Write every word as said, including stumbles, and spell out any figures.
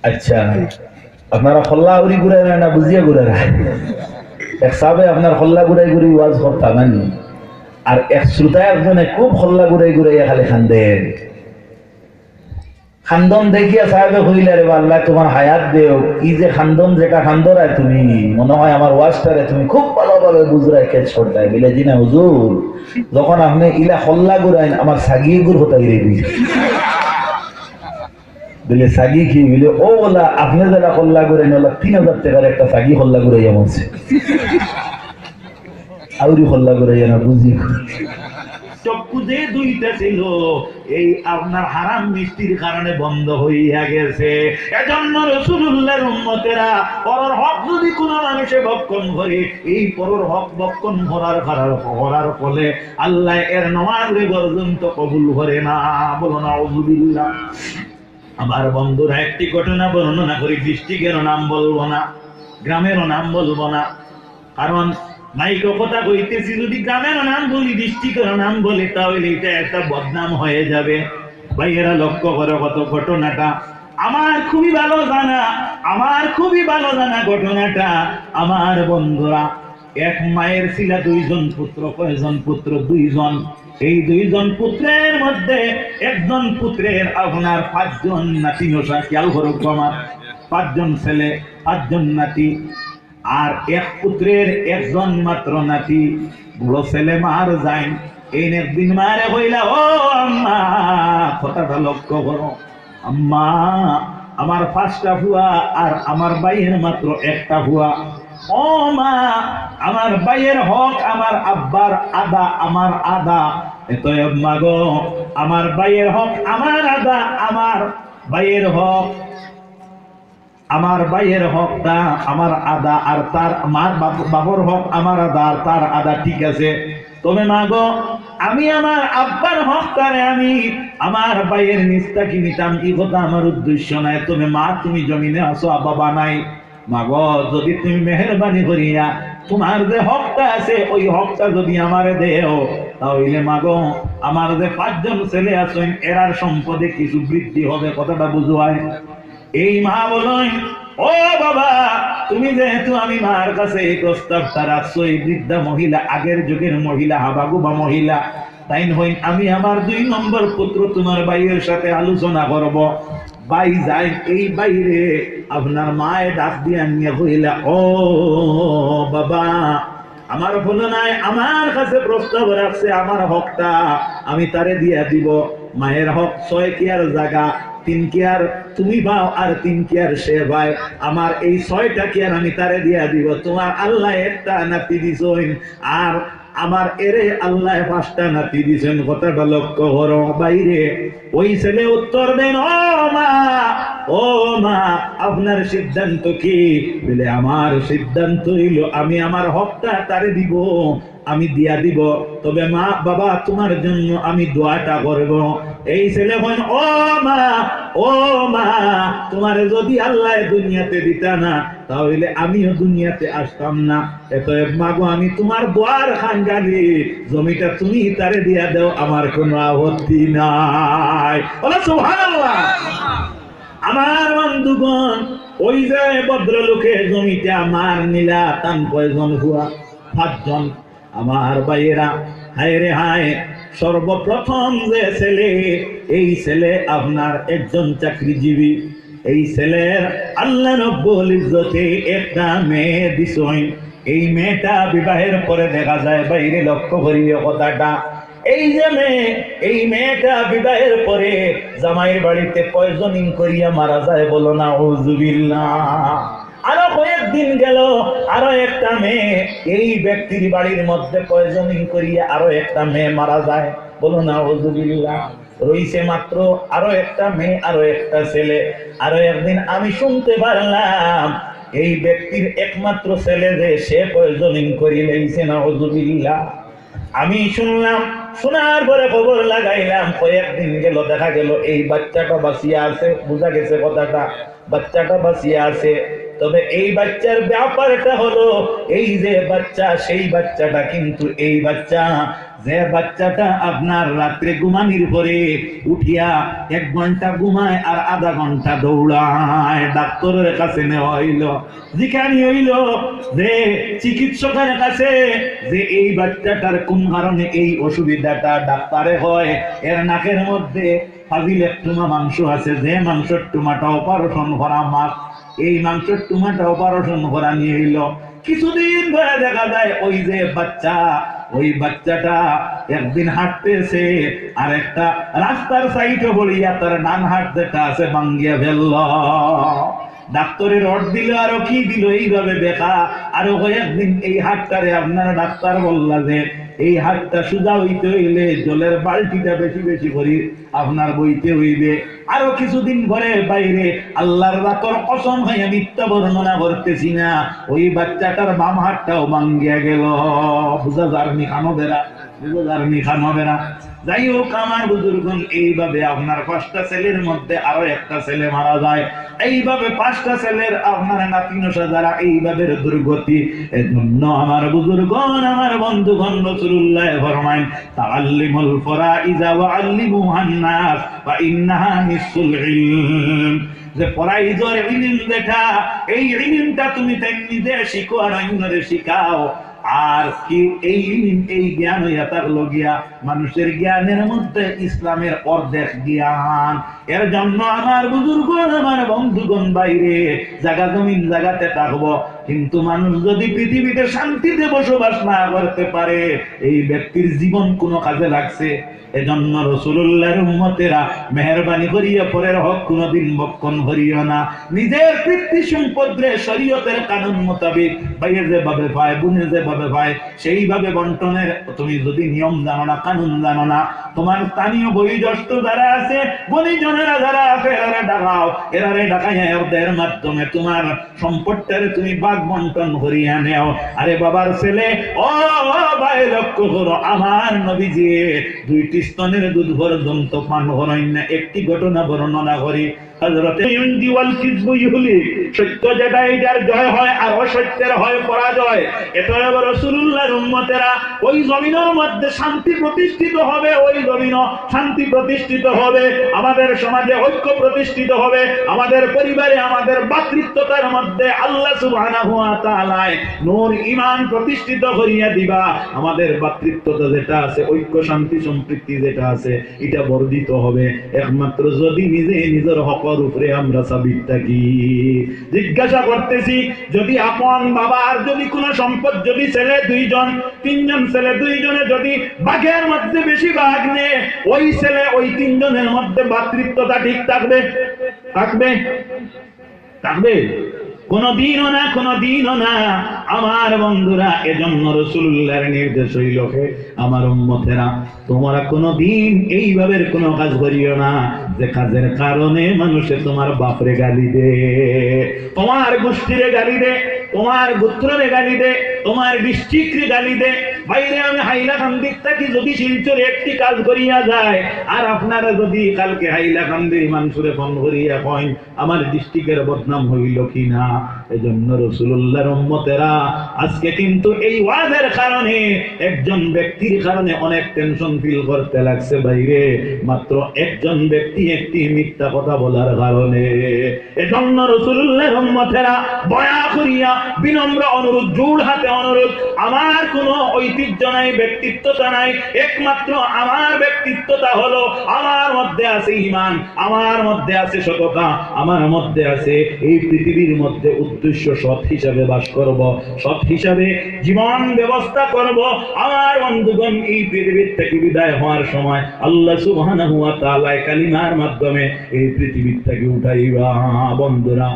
আচ্ছা, আপনারা হল্লা উড়ি ঘুরাইরা না বুঝিয়া ঘুরাইরা? এক সাবে আপনার হল্লা ঘুরাই ঘুরি ওয়াজ করতা নানি, আর এক শ্রোতা একজনে খুব হল্লা ঘুরাই ঘুরাইয়া খালি খান্দের। খান্দন দেখিয়া সাহেবে কইলা, "রে বা আল্লাহ, তোমার হায়াত দেও, ই যে খান্দন যেটা খান্দরায় তুমি, মনে হয় আমার ওয়াজটারে তুমি খুব ভালোভাবে বুঝরায়, ক্যাচ করতায়।" বলে, "জি না হুজুর, যখন আপনি ইলা হল্লা ঘুরাইন, আমার সাগি গুর হতা গিরে দিই।" বলে, "সাগি কি?" বলে, "ও বলা, আপনি যেটা হল্লা ঘুরাইন, ওলা তিন হাজার টাকার একটা সাগি হল্লা ঘুরাইয়া মরছে।" আউরি হল্লা ঘুরাইয়া না বুঝি। চক্ষু যে দুইটা ছিল, এই আপনার হারাম মিষ্টির কারণে বন্ধ হইয়া গেছে। এজন্য রাসূলুল্লাহর উম্মতেরা, পরর হক যদি কোনো মানুষে ভক্ষণ করে, এই পরর হক ভক্ষণ করার কারণ, করার ফলে আল্লাহ এর নমাজরে পর্যন্ত কবুল করে না। বলো নাউজুবিল্লাহ। আমার বন্ধুরা, একটি ঘটনা বর্ণনা করি, ডিস্ট্রিক্টেরও নাম বলবো না, গ্রামেরও নাম বলবো না, কারণ মাইকো কথা কইতেছি, যদি গ্রামেরও নাম বলি, ডিস্ট্রিক্টেরও নাম বলি, তাহলে এটা একটা বদনাম হয়ে যাবে। ভাইয়েরা, লক্ষ্য করো কত ঘটনাটা। আমার খুবই ভালো জানা, আমার খুবই ভালো জানা ঘটনাটা। আমার বন্ধুরা, এক মায়ের ছিল দুইজন পুত্র। কয়জন পুত্র? দুইজন। এই দুইজন পুত্রের মধ্যে একজন পুত্রের আপনার পাঁচজন নাতি নশা। খেয়াল করুক আমার, পাঁচজন ছেলে, পাঁচজন নাতি। আর এক পুত্রের একজন মাত্র নাতি, বড় ছেলে মার যায়। এই একদিন মারে কইলা, "ও আম্মা," কথাটা লক্ষ্য করো, "আম্মা, আমার পাঁচটা ফুয়া আর আমার ভাইয়ের মাত্র একটা ফুয়া। ও মা, আমার ভাইয়ের হক আমার আব্বার আধা, আমার আধা।" এতএব মাগো, আমার ভাইয়ের হক আমার আধা, আমার ভাইয়ের হক আমার ভাইয়ের হকটা আমার আধা, আর তার মার বাপ-, বাপর হক আমার আধা, আর তার আধা, ঠিক আছে। তবে মাগো, আমি আমার আব্বার হকটারে আমি আমার ভাইয়ের নিস্তা কিনিতাম, ই কথা আমার উদ্দেশ্য নাই। তবে মা, তুমি জমিনে আছো, বাবা নাই। মাগো, যদি তুমি মেহেরবানি করিয়া তোমার যে হকটা আছে, ওই হকটা যদি আমারে দেও, তাহলে মাগো, আমার যে পাঁচজন ছেলে আছেন, এরার সম্পদে কিছু বৃদ্ধি হবে। কথাটা বুঝো আয়। এই মা বলইন, "ও বাবা, তুমি যেহেতু আমি মার কাছে এই প্রস্তাবটা রাখছো, এই বৃদ্ধা মহিলা, আগের যুগের মহিলা, হাবাগুবা মহিলা, তাইন হইন, আমি আমার দুই নম্বর পুত্র তোমার ভাইয়ের সাথে আলোচনা করব।" ভাই যায়, এই বাইরে আপনার মায়ে ডাক দিয়া নিয়ে কইলা, "ও বাবা, আমার হলো নাই, আমার কাছে প্রস্তাব রাখছে, আমার হকটা আমি তারে দিয়া দিব। মায়ের হক ছয় কিয়ার জাগা, তিন কিয়ার তুমি পাও আর তিন কিয়ার সে পায়। আমার এই ছয়টা কিয়ার আমি তারে দিয়া দিব। তোমার আল্লাহ একটা নাতি দিছইন, আর আমার এরে আল্লাহ পাঁচটা নাতি দিছইন।" কথাটা লক্ষ্য করো, বাইরে ওই ছেলে উত্তর দেন, "ও মা, ও মা, আপনার সিদ্ধান্ত কি?" বলে, "আমার সিদ্ধান্ত হইল আমি আমার হকটা তারে দিব, আমি দিয়া দিব। তবে মা, বাবা, তোমার জন্য আমি দোয়াটা করব।" এই ছেলে কইন, "ও মা, ও মা, তোমারে যদি আল্লাহ দুনিয়াতে দিতা না, তাহলে আমিও দুনিয়াতে আসতাম না। এতএব মাগো, আমি তোমার দোয়ার খানগালি, জমিটা তুমি তারে দিয়া দাও, আমার কোনো আপত্তি নাই।" বলো সুবহানাল্লাহ। আমার বন্ধুগণ, ওই যে ভদ্রলোকে জমিটা মার নিলা, তান কয়জন ফুয়া? পাঁচজন। আমার ভাইয়েরা, হায় রে হায়, সর্বপ্রথম যে ছেলে, এই ছেলে আপনার একজন চাকরিজীবী। এই ছেলের আল্লাহ রব্বুল ইজ্জতে একটা মেয়ে দিছইন। এই মেয়েটা বিবাহের পরে দেখা যায়, বাইরে লক্ষ্য করিও কথাটা, এই যে মেয়ে, এই মেয়েটা বিবাহের পরে জামাইর বাড়িতে পয়জনিং করিয়া মারা যায়। বলো নাউজুবিল্লাহ। আরো কয়েকদিন গেল, আরো একটা মেয়ে এই ব্যক্তির বাড়ির মধ্যে পয়জনিং করিয়া আরো একটা মেয়ে মারা যায়। বলো নাউজুবিল্লাহ। রইছে মাত্র আরো একটা মেয়ে, আরো একটা ছেলে। আরো একদিন আমি শুনতে পারলাম, এই ব্যক্তির একমাত্র ছেলে যে, সে পয়জনিং করি লাইছে। নাউজুবিল্লাহ। আমি শুনলাম, শোনার পরে খবর লাগাইলাম, কয়েকদিন গেল, দেখা গেল এই বাচ্চাটা বাঁচিয়া আছে, বুঝা গেছে কথাটা, বাচ্চাটা বাঁচিয়া আছে। তবে এই বাচ্চার ব্যাপারটা হলো, এই যে বাচ্চা, সেই বাচ্চাটা কিন্তু এই বাচ্চা, যে বাচ্চাটা আপনার রাত্রে ঘুমানির পরে উঠিয়া এক ঘন্টা ঘুমায় আর আধা ঘন্টা দৌড়ায়। ডাক্তারের কাছে নেওয়া হইল, জিকানি হইল যে চিকিৎসকের কাছে, যে এই বাচ্চাটার কোন কারণে এই অসুবিধাটা। ডাক্তারে কয়, এর নাকের মধ্যে ফাজিল এক টুমা মাংস আছে, যে মাংসর টুমাটা অপারেশন করা মাছ, এই মাংসর টুমাটা অপারেশন করানি হইল। কিছুদিন ধরে দেখা যায় ওই যে বাচ্চা, ওই বাচ্চাটা একদিন হাঁটতেছে, আর একটা রাস্তার সাইডে পড়িয়া তার ডান হাত যেটা আছে ভাঙ্গিয়া ফেলল। ডাক্তারে রড দিল, আরো কি দিল, এইভাবে দেখা। আরো কয়েকদিন এই হাতটারে আপনার ডাক্তার বললা যে এই হাতটা সোজা হইতে হইলে জলের বালতিটা বেশি বেশি করি আপনার বইতে হইবে। আরো কিছুদিন পরে বাইরে, আল্লাহর জাতর কসম খাইয়া মিথ্যা বর্ণনা করতেছি না, ওই বাচ্চাটার বাম হাতটাও ভাঙ্গিয়া গেল। বুঝা যারনি কানো বেড়া, বুঝা যারনি কানো বেড়া। যাই হোক, আমার বুজুর্গণ, এইভাবে আপনার পাঁচটা ছেলের মধ্যে আরো একটা ছেলে মারা যায়, এইভাবে পাঁচটা ছেলের আপনার নাতি নশা যারা এইভাবে দুর্গতি। এজন্য আমার বুজুর্গণ, আমার বন্ধুগণ, রাসূলুল্লাহ ফরমাইন, "তাআল্লিমুল ফারাইজা ওয়া আল্লিমুহান নাস, ফা ইন্নাহা নিসফুল ইলম।" যে ফরাইজর ইলিম যেটা, এই ইলিমটা তুমি তাই নিজে শিখো আর অন্যরে শিখাও। আর কি এই ইলিম, এই জ্ঞান হইয়া থাকলো গিয়া মানুষের জ্ঞানের মধ্যে ইসলামের অর্ধেক জ্ঞান। এর জন্য আমার বুজুর্গ, আমার বন্ধুগণ, বাইরে জাগা জমিন জাগাতে থাকবো, কিন্তু মানুষ যদি পৃথিবীতে শান্তিতে বসবাস না করতে পারে, এই ব্যক্তির জীবন কোনো কাজে লাগছে? এজন্য রাসূলুল্লাহর উম্মতেরা মেহেরবানি করিয়া পরের হক কোনোদিন ভক্ষণ করিও না। নিজের পিতৃ সম্পদরে শরীয়তের কানুন মোতাবেক ভাইয়ে যেভাবে পায়, বোনে যেভাবে পায়, সেইভাবে বন্টনের তুমি যদি নিয়ম জানো না, কানুন জানো না, তোমার স্থানীয় বয়োজ্যেষ্ঠ যারা আছে, গুণীজনেরা যারা আছে, এরারে ডাকাও, এরারে ডাকাইয়া এদের মাধ্যমে তোমার সম্পদটারে তুমি ভাগ বন্টন করিয়া নেও। আরে বাবার ছেলে, ও ভাই, লক্ষ্য করো, আমার নবীজি দুইটি স্তনের দুধ পর্যন্ত পান করেন না। একটি ঘটনা বর্ণনা করি, হযরতে ইউনদি ওয়াল কিযবু ইউহলিক, সত্য যেটা, এটার জয় হয় আর অসত্যের হয় পরাজয়। এতএব রাসূলুল্লাহর উম্মতেরা ওই জমিনের মধ্যে শান্তি প্রতিষ্ঠিত হবে, ওই জমিনও শান্তি প্রতিষ্ঠিত হবে, আমাদের সমাজে ঐক্য প্রতিষ্ঠিত হবে, আমাদের পরিবারে, আমাদের ভ্রাতৃত্বতার মধ্যে আল্লাহ সুবহানাহু ওয়া তাআলায় নূর ঈমান প্রতিষ্ঠিত করিয়া দিবা। আমাদের ভ্রাতৃত্বতা যেটা আছে, ঐক্য, শান্তি, সম্প্রীতি যেটা আছে, এটা বর্ধিত হবে একমাত্র যদি নিজে নিজের হকর উপরে আমরা সাবিত থাকি। জিজ্ঞাসা করতেছি, যদি আপন বাবার যদি কোনো সম্পদ, যদি ছেলে দুইজন, তিনজন ছেলে, দুইজনে যদি ভাগের মধ্যে বেশি ভাগ নেয়, ওই ছেলে ওই তিনজনের মধ্যে ভ্রাতৃত্বতা ঠিক থাকবে? থাকবে? থাকবে? কোনোদিনও না, কোনোদিনও না। আমার বন্ধুরা, এজন্য রাসূলুল্লাহর নির্দেশ হইল, হে আমার উম্মতেরা, তোমরা কোনোদিন এইভাবে কোনো কাজ করিও না, যে কাজের কারণে মানুষে তোমার বাপরে গালি দে, তোমার গোষ্ঠীরে গালি দে, তোমার গোত্ররে গালি দে, তোমার ডিস্ট্রিক্টরে গালি দে। বাইরে আমি হাইলাকান্দির থাকি যদি শিলচরে একটি কাজ করিয়া যায়, আর আপনারা যদি কালকে হাইলাকান্দির মানুষরে ফোন করিয়া কইন, আমার ডিস্ট্রিক্টের বদনাম হইল কি না? এজন্য রাসূলুল্লাহর উম্মতেরা, আজকে কিন্তু এই ওয়াজের কারণে একজন ব্যক্তির কারণে অনেক টেনশন ফিল করতে লাগছে বাইরে, মাত্র একজন ব্যক্তি একটি মিথ্যা কথা বলার কারণে। এজন্য রাসূলুল্লাহর উম্মতেরা, দয়া করিয়া বিনম্র অনুরোধ, জোড় হাতে অনুরোধ, আমার কোনো ঐতিহ্য নাই, ব্যক্তিত্বতা নাই, একমাত্র আমার ব্যক্তিত্বতা হলো আমার মধ্যে আছে ঈমান, আমার মধ্যে আছে সততা, আমার মধ্যে আছে এই পৃথিবীর মধ্যে উদ্দেশ্য, সৎ হিসাবে বাস করব, সৎ হিসাবে জীবন ব্যবস্থা করব। আমার বন্ধুগণ, এই পৃথিবীর থাকি বিদায় হওয়ার সময় আল্লাহ সুবহানাহু ওয়া তাআলা কালিমার মাধ্যমে এই পৃথিবীর থাকি উঠাইবা। বন্ধুরা,